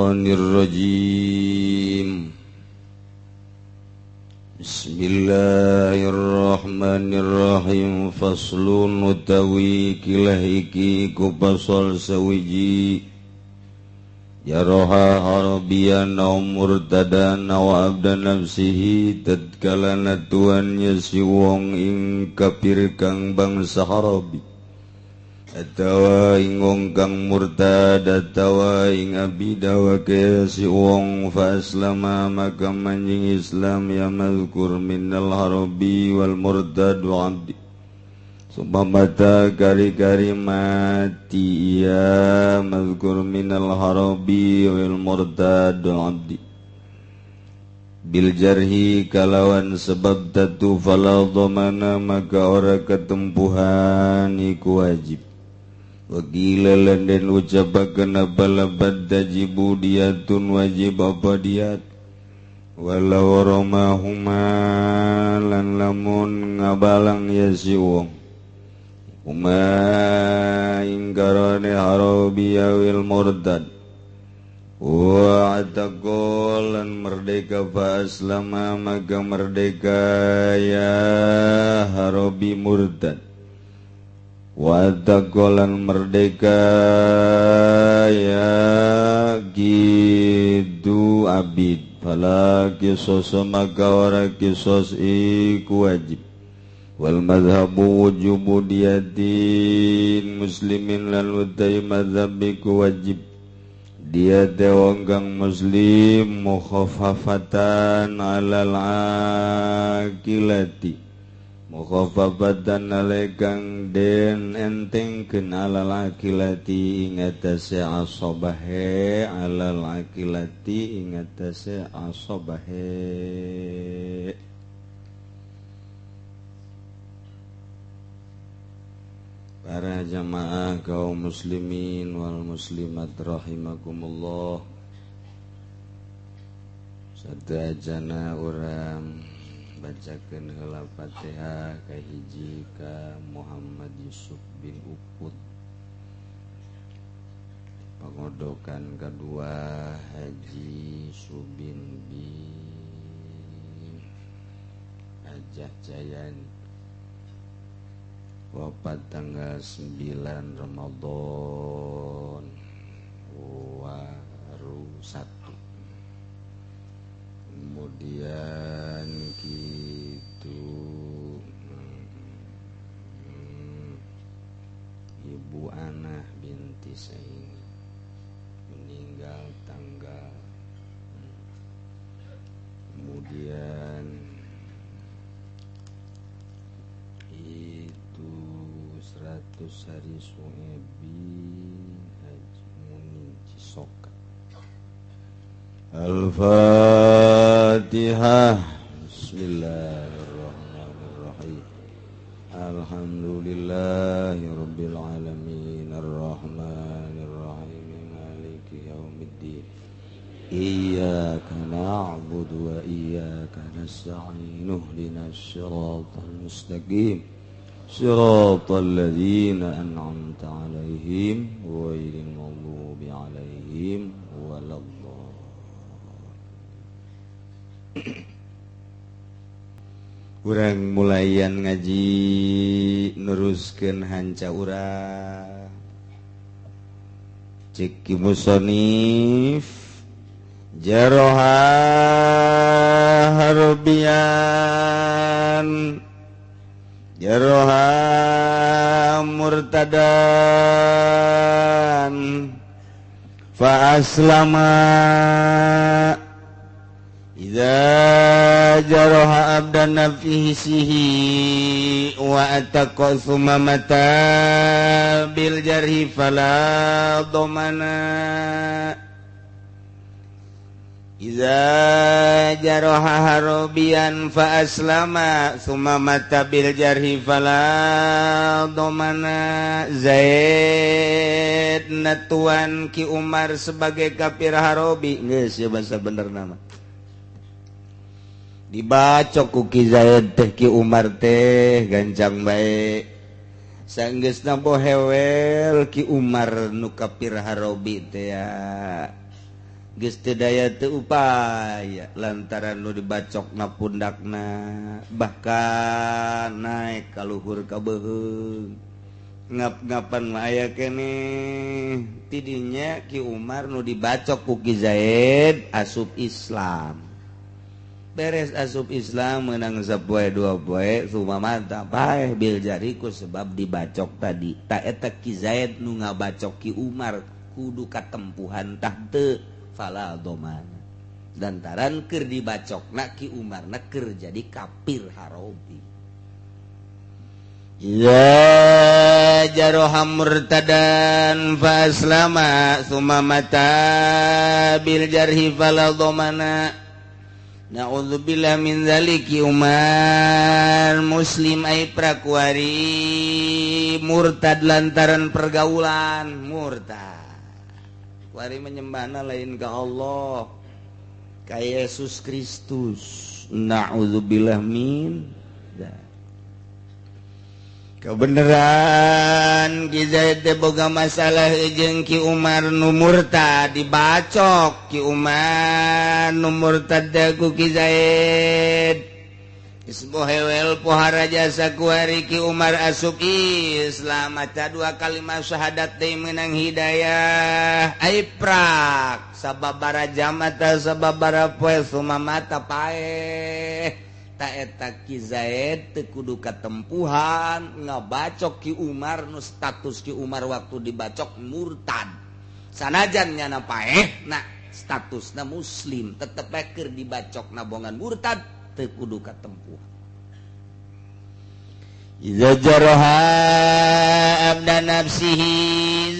Minasyaitonirrajim. Bismillahirrahmanirrahim. Faslun utawi kilah iki ku pasal sawiji. Jaroha harabiyan aw murtadan aw abdan nafsihi tatkala natuannya si wong ing kafir kang bangsa Harabi atawa ing wong kang murtad atawa ing abida wa si wong fa aslama maka manjing Islam ya mazkur minal harabi wal murtad wa abdi. Summa kari-kari mati ya mazkur minal harabi wal murtad abdi bil jarhi kalawan sebab tatu fala dhamana maka ora ketempuhan iku wajib. Wagila lan den ucapakeun balabat tajibu diatun wajib apa diat walau ramahuma lan lamun ngabalang ya si wong Uma ingkarane harabi awil murtad wa ataqolan merdeka fa aslama maka merdeka ya harabi murtad wa ataqolan merdeka ya gitu abid fala kisos maka ora kisos iku wajib. Wal madhabu wujubu diyatin muslimin lan utai madhab iku wajib diat wong kang muslim mukhaffafatan alal akilati mukhaffafatan alai kang den entengkeun alal akilati ing atase asabahe alal akilati ing atase asabahe. Para jamaah kaum muslimin wal muslimat rahimakumullah. Sadajana urang bacakeun heula Fatihah kahiji ka Muhammad Yusuf bin Uput. Pangodokan kedua Haji Subin bin Hajah Jayani. Wafat tanggal 9 Ramadan waru 1. Kemudian gitu Ibu Anah binti Saini meninggal tanggal. Kemudian itu 100 hari Suebi Haji Muni Cisoka. Al-Fatihah. Bismillahirrahmanirrahim. Alhamdulillahirabbil alamin arrahmanirrahim maliki yaumiddin. Iyyaka na'budu wa iyyaka nasta'in ihdinas siratal mustaqim siratal ladzina an'amta 'alaihim ghairil maghdubi 'alaihim waladdallin. Urang mulayan ngaji neruskeun hanca urang. Cek ki musonif jaroha harbian jaroha murtadan fa aslama idza jaroha abdan nafsihi wa ataqa summa mata bil jarhi fala dhamana. Iza jaroha harobian fa aslama summa mata bil jarhi fala dhamana. Zaid natuan Ki Umar sebagai kafir harobi geus ya bahasa bener nama dibacok ku Ki Zaid teh Ki Umar teh gancang bae sanggeusna bohewel Ki Umar nu kafir harobi teh ya. Geus teu daya teu upaya lantaran nu dibacokna pundakna bahkan naik ka luhur ka beuheung ngap-ngapan mah aya keneh tidinya Ki Umar nu dibacok ku Ki Zaid asup Islam beres asup Islam menang sapoe dua poe sumamata paeh bil jariku sebab dibacok tadi ta eta Ki Zaid nu ngabacok Ki Umar kudu katempuhan tah teu fala domana lantaran keur dibacokna Ki Umarna keur jadi kafir harobi. Ya jaroha murtadan fa aslama summa mata bil jarhi fala domana. Na'udzubillah min zaliki Umar muslim ai prakuari murtad lantaran pergaulan murtad. Kuari menyembahna lain ka Allah ka Yesus Kristus. Na'udzubillah min kebenaran Ki Zaid teh boga masalah jeung Ki Umar nu murtad dibacok Ki Umar nu murtad ku Ki Zaid isbohewel pohara jasa kuari Ki Umar asup Islam maca dua kalimat syahadat teh meunang hidayah ai prak sababara jam atawa sababara poe sumamata paeh ta eta Ki Zaid teu kudu katempuhan ngabacok Ki Umar nu status Ki Umar waktu dibacok murtad sanajan nyana paeh na statusna muslim tetep bae keur dibacok nabongan murtad teu kudu katempuhan. Iza jaraha abda nafsihi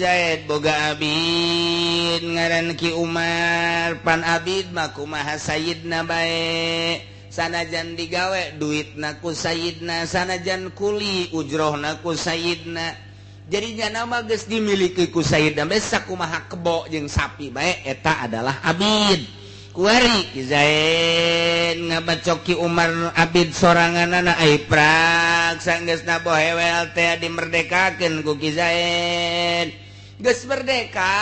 Zaid boga abid ngaran Ki Umar pan abid mah kumaha sayyidna bae sanajan digawe duitna ku sayyidna sanajan kuli ujrohna ku sayyidna jadinya nama geus dimiliki ku sayyidna bae sakumaha kebo jeung sapi bae eta adalah abid. Kuari Ki Zaid ngabacok Ki Umar abid soranganana ai prak sanggeusna bohewel teh dimerdekakeun ku Ki Zaid geus merdeka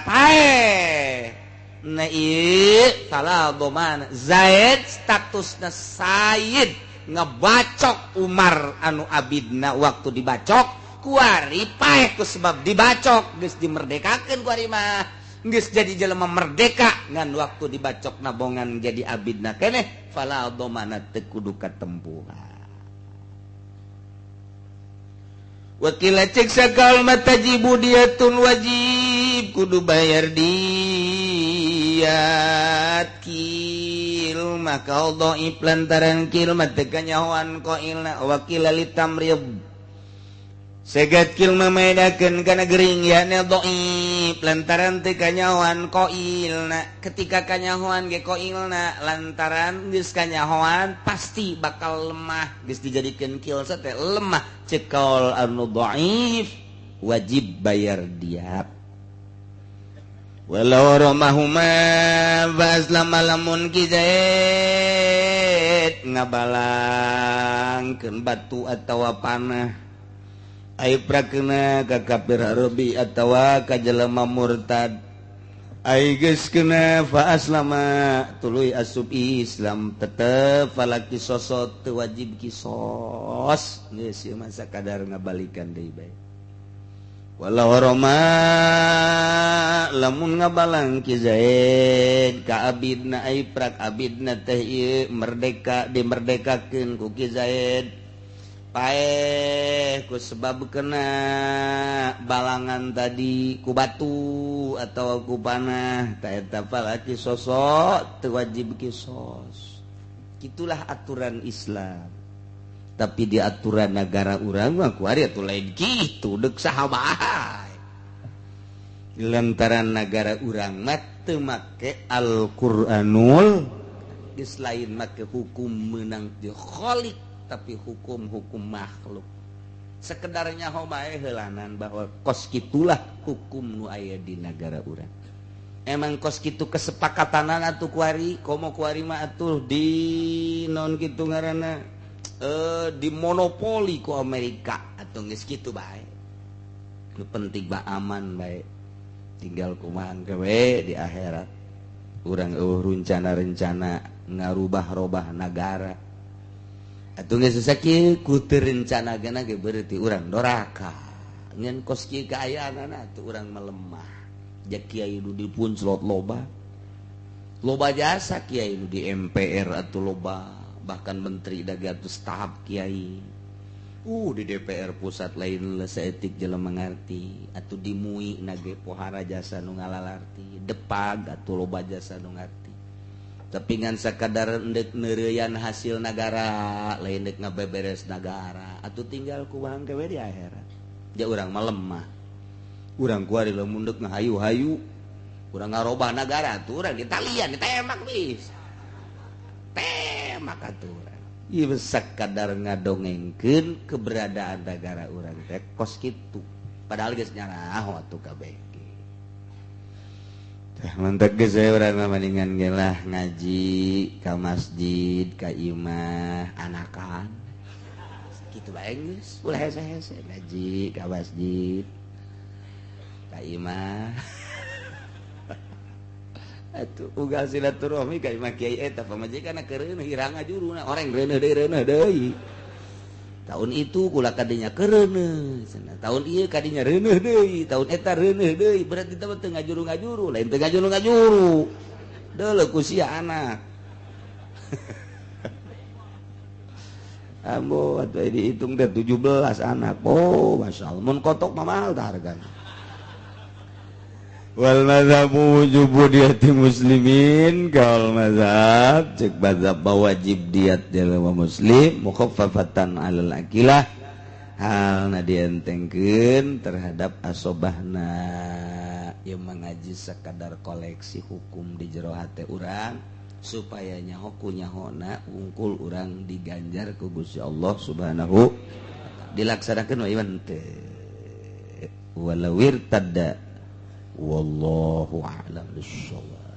paeh. Nah ieu salah doman Zaid statusna Sayyid ngebacok Umar anu abidna waktu dibacok kuari paeh ku sebab dibacok geus dimerdekakeun kuari mah geus jadi jelema merdeka ngan waktu dibacok nabongan jadi abidna keneh fala domana teu kudu katempuhan. Wakila cek sakal matajibu diatun wajib kudu bayar diat kil maka dhaif lantaran kil mah teu kanyahoan qailna wakila litamrid segat kil mamaedakeun kana gering yakni dhaif lantaran teu kanyahoan qailna ketika kanyahoan ge qailna lantaran geus kanyahoan pasti bakal lemah geus dijadikeun kil teh lemah cekal anu dhaif wajib bayar diat. Walau romahuma fa aslama lamun Ki Zaid ngabalangkeun batu atawa panah ai prakena ka kafir harobi atawa ka jelema murtad ai geus kena fa aslama tuluy asup Islam tetep falaki sosot teu wajib kisos geus ieu mah sakadar ngabalikan deui bae. Walau roma lamun ngabalang Ki Zaid ka abidna ai prak abidna teh ieu merdeka dimerdekakeun ku Ki Zaid paeh ku sebab kena balangan tadi ku batu atau ku panah ta eta falaki sosok teu wajib kisos. Itulah aturan Islam. Tapi di aturan negara urang mah kuari atuh lain kitu deuk saha bae. Lantaran negara urang mah teu make Al-Qur'anul geus lain make hukum meunang ti Khaliq tapi hukum-hukum makhluk. Sekedarnya nyaho bae heulanan bahwa kos kitulah hukum nu aya di negara urang. Emang kos kitu kesepakatanan atuh kuari komo kuari mah atuh di non kitu ngaranna dimonopoli ku Amerika atau geus kitu bae. Nu penting mah aman bae. Tinggal kumaha gawe di akhirat. Urang eueuh rencana-rencana ngarubah-robah nagara. Atuh geus sakieu ku teu rencana gena ge berarti urang doraka. Ngan kos kieu kaayaanana atuh urang melemah. Ja kiai nu dipunclot loba. Loba jasa kiai nu di MPR atuh loba, bahkan menteri da ge atuh staf kiai. Di DPR pusat lain saeutik jelema ngarti atuh di MUI nage pohara jasa nu ngalalarti, Depag atuh loba jasa nu ngarti, tapi ngan sakadar endek neureuyan hasil nagara, lain dek ngabeberes nagara. Atuh tinggal kumaha gawe di akhirat. Ja urang mah lemah, urang kuari lamun dek ngahayu-hayu urang ngarobah nagara tuh urang ditalian, ditembak, bis tembak atuh. Ieu sakadar ngadongengkeun keberadaan negara urang teh kos kitu, padahal geus nyaraho atuh kabeh ge. Tah, mantek geus urang mah mendingan ge lah ngaji ka masjid, ka imah anakan kitu bae, geus ulah hese-hese ngaji ka masjid, ka imah. Atuh ugal silaturahmi ka imah kiai eta, pamajikan keur hirang ngajuruna orang reuneuh deui, reuneuh deui. Tahun itu kula kadinya kereuneuh cenah, tahun ieu kadinya reuneuh deui, tahun eta reuneuh deui. Berarti teh teu ngajuru-ngajuru, lain teu ngajuru-ngajuru, deuleu ku sia anak. Ambo atuh dihitung teh 17 anak. Oh, masyaallah, mun kotok mah mahal tah hargana. Wal mazhabu wujubu diyati muslimin, kal mazhab cek mazhab wajib diat jelema muslim mukhaffafatan alal akilah, halna dientengkeun terhadap asobahna. Ieu mengaji sakadar koleksi hukum di jero hate urang supaya nyaho ku nyahona wungkul urang diganjar ku Gusti Allah Subhanahu, dilaksanakeun wa iman teu walau irtadda. Wallahu a'lam bissawab.